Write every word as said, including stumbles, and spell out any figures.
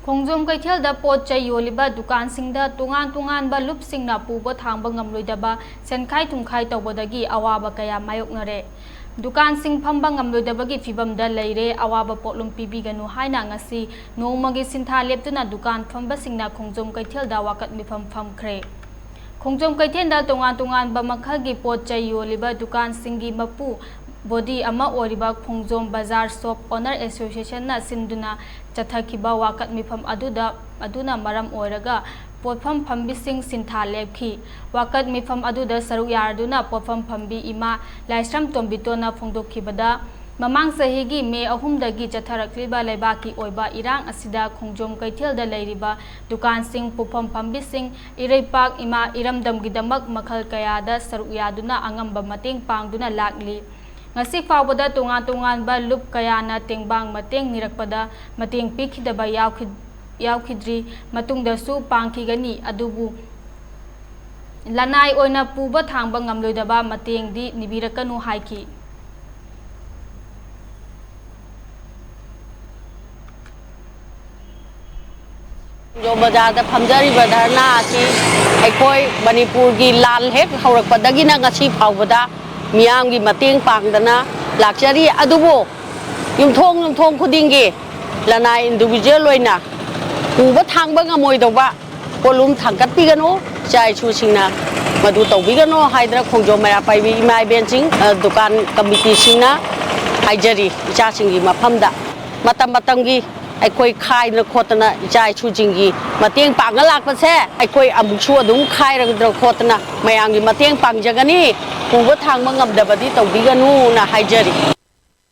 ꯈꯣꯡꯖꯣꯝ ꯀꯩꯊꯦꯜꯗ ꯄꯣꯠ ꯆꯩ ꯌꯣꯜꯂꯤꯕ ꯗꯨꯀꯥꯟꯁꯤꯡꯗ ꯇꯣꯉꯥꯟ ꯇꯣꯉꯥꯟꯕ ꯂꯨꯞꯁꯤꯡꯅ ꯄꯨꯕ ꯊꯥꯡꯕ ꯉꯝꯂꯣꯏꯗꯕ ꯁꯦꯟꯈꯥꯏ ꯊꯨꯝꯈꯥꯏ ꯇꯧꯕꯗꯒꯤ ꯑꯋꯥꯕ ꯀꯌꯥ ꯃꯥꯌꯣꯛꯅꯔꯦ꯫ ꯗꯨꯀꯥꯟꯁꯤꯡ ꯐꯝꯕ ꯉꯝꯂꯣꯏꯗꯕꯒꯤ ꯐꯤꯚꯝꯗ ꯂꯩꯔꯦ, ꯑꯋꯥꯕ ꯄꯣꯠꯂꯨꯝ ꯄꯤꯕꯤꯒꯅꯨ ꯍꯥꯏꯅ ꯉꯁꯤ ꯅꯣꯡꯃꯒꯤ ꯁꯤꯟꯊꯥ ꯂꯦꯞꯇꯨꯅ ꯗꯨꯀꯥꯟ ꯐꯝꯕꯁꯤꯡꯅ ꯈꯣꯡꯖꯣꯝ ꯀꯩꯊꯦꯜꯗ ꯋꯥꯀꯠ ꯃꯤꯐꯝ ꯐꯝꯈ꯭ꯔꯦ꯫ ꯈꯣꯡꯖꯣꯝ ꯀꯩꯊꯦꯜꯗ ꯇꯣꯉꯥꯟ ꯇꯣꯉꯥꯟꯕ ꯃꯈꯜꯒꯤ ꯄꯣꯠ ꯆꯩ ꯌꯣꯜꯂꯤꯕ ꯗꯨꯀꯥꯟꯁꯤꯡꯒꯤ ꯃꯄꯨ ꯕꯣꯗꯤ ꯑꯃ ꯑꯣꯏꯔꯤꯕ ꯈꯣꯡꯖꯣꯝ ꯕꯖꯥꯔ ꯁꯣꯞ ꯑꯣꯅꯔ ꯑꯦꯁꯣꯁꯤꯌꯦꯁꯟꯅ ꯁꯤꯟꯗꯨꯅ ꯆꯠꯊꯈꯤꯕ ꯋꯥꯀꯠ ꯃꯤꯐꯝ ꯑꯗꯨꯗ, ꯑꯗꯨꯅ ꯃꯔꯝ ꯑꯣꯏꯔꯒ ꯄꯣꯠꯐꯝ ꯐꯝꯕꯤꯁꯤꯡ ꯁꯤꯟꯊꯥ ꯂꯦꯞꯈꯤ꯫ ꯋꯥꯀꯠ ꯃꯤꯐꯝ ꯑꯗꯨꯗ ꯁꯔꯨꯛ ꯌꯥꯗꯨꯅ ꯄꯣꯠꯐꯝ ꯐꯝꯕꯤ ꯏꯃꯥ ꯂꯥꯏꯁ꯭ꯔꯝ ꯇꯣꯝꯕꯤꯇꯣꯟꯅ ꯐꯣꯡꯗꯣꯛꯈꯤꯕꯗ, ꯃꯃꯥꯡ ꯆꯍꯤꯒꯤ ꯃꯦ ꯑꯍꯨꯝꯗꯒꯤ ꯆꯠꯊꯔꯛꯂꯤꯕ ꯂꯩꯕꯥꯛꯀꯤ ꯑꯣꯏꯕ ꯏꯔꯥꯡ ꯑꯁꯤꯗ ꯈꯣꯡꯖꯣꯝ ꯀꯩꯊꯦꯜꯗ ꯂꯩꯔꯤꯕ ꯗꯨꯀꯥꯟꯁꯤꯡ, ꯄꯣꯠꯐꯝ ꯐꯝꯕꯤꯁꯤꯡ, ꯏꯔꯩꯄꯥꯛ ꯏꯃꯥ ꯏꯔꯝꯗꯝꯒꯤꯗꯃꯛ ꯃꯈꯜ ꯀꯌꯥꯗ ꯁꯔꯨꯛ ꯌꯥꯗꯨꯅ ꯑꯉꯝꯕ ꯃꯇꯦꯡ ꯄꯥꯡꯗꯨꯅ ꯂꯥꯛꯂꯤ꯫ ꯉꯁꯤ ꯐꯥꯎꯕꯗ ꯇꯣꯉꯥꯟ ꯇꯣꯉꯥꯟꯕ ꯂꯨꯞ ꯀꯌꯥꯅ ꯇꯦꯡꯕꯥꯡ ꯃꯇꯦꯡ ꯅꯤꯔꯛꯄꯗ ꯃꯇꯦꯡ ꯄꯤꯈꯤꯗꯕ ꯌꯥꯎꯈꯤ-, ꯌꯥꯎꯈꯤꯗ꯭ꯔꯤ꯫ ꯃꯇꯨꯡꯗꯁꯨ ꯄꯥꯡꯈꯤꯒꯅꯤ, ꯑꯗꯨꯕꯨ ꯂꯅꯥꯏ ꯑꯣꯏꯅ ꯄꯨꯕ ꯊꯥꯡꯕ ꯉꯝꯂꯣꯏꯗꯕ ꯃꯇꯦꯡꯗꯤ ꯅꯤꯕꯤꯔꯛꯀꯅꯨ ꯍꯥꯏꯈꯤ꯫ ꯈꯣꯡꯖꯣꯝ ꯕꯖꯥꯔꯗ ꯐꯝꯖꯔꯤꯕ ꯙꯔꯅꯥ ꯑꯁꯤ ꯑꯩꯈꯣꯏ ꯃꯅꯤꯄꯨꯔꯒꯤ ꯂꯥꯟ ꯍꯦꯛ ꯍꯧꯔꯛꯄꯗꯒꯤꯅ ꯉꯁꯤ ꯐꯥꯎꯕꯗ ꯃꯤꯌꯥꯝꯒꯤ ꯃꯇꯦꯡ ꯄꯥꯡꯗꯅ ꯂꯥꯛꯆꯔꯤ꯫ ꯑꯗꯨꯕꯨ ꯌꯨꯝꯊꯣꯡ ꯌꯨꯝꯊꯣꯡ ꯈꯨꯗꯤꯡꯒꯤ ꯂꯅꯥꯏ individual ꯑꯣꯏꯅ ꯄꯨꯕ ꯊꯥꯡꯕ ꯉꯝꯃꯣꯏꯗꯧꯕ ꯄꯣꯠꯂꯨꯝ ꯊꯥꯡꯒꯠꯄꯤꯒꯅꯨ, ꯏꯆꯥ ꯏꯁꯨꯁꯤꯡꯅ ꯃꯗꯨ ꯇꯧꯕꯤꯒꯅꯨ ꯍꯥꯏꯗꯅ ꯈꯣꯡꯖꯣꯝ ꯃꯩꯔꯥ ꯄꯥꯏꯕꯤ ꯏꯃꯥ ꯏꯕꯦꯟꯁꯤꯡ, ꯑ, ꯗꯨꯀꯥꯟ ꯀꯃꯤꯇꯤꯁꯤꯡꯅ ꯍꯥꯏꯖꯔꯤ꯫ ꯏꯆꯥꯁꯤꯡꯒꯤ ꯃꯐꯝꯗ ꯃꯇꯝ ꯃꯇꯝꯒꯤ ꯑꯩꯈꯣꯏ ꯈꯥꯏꯗꯅ ꯈꯣꯠꯇꯅ ꯏꯆꯥ ꯏꯁꯨꯁꯤꯡꯒꯤ ꯃꯇꯦꯡ ꯄꯥꯡꯉ ꯂꯥꯛꯄꯁꯦ, ꯑꯩꯈꯣꯏ ꯑꯃꯨꯛꯁꯨ ꯑꯗꯨꯝ ꯈꯥꯏꯔꯒꯗ꯭ꯔꯥ ꯈꯣꯠꯇꯅ ꯃꯌꯥꯝꯒꯤ ꯃꯇꯦꯡ ꯄꯥꯡꯖꯒꯅꯤ꯫ ꯄꯨꯕ ꯊꯥꯡꯕ ꯉꯝꯗꯕꯗꯤ ꯇꯧꯕꯤꯒꯅꯨꯅ ꯍꯥꯏꯖꯔꯤ꯫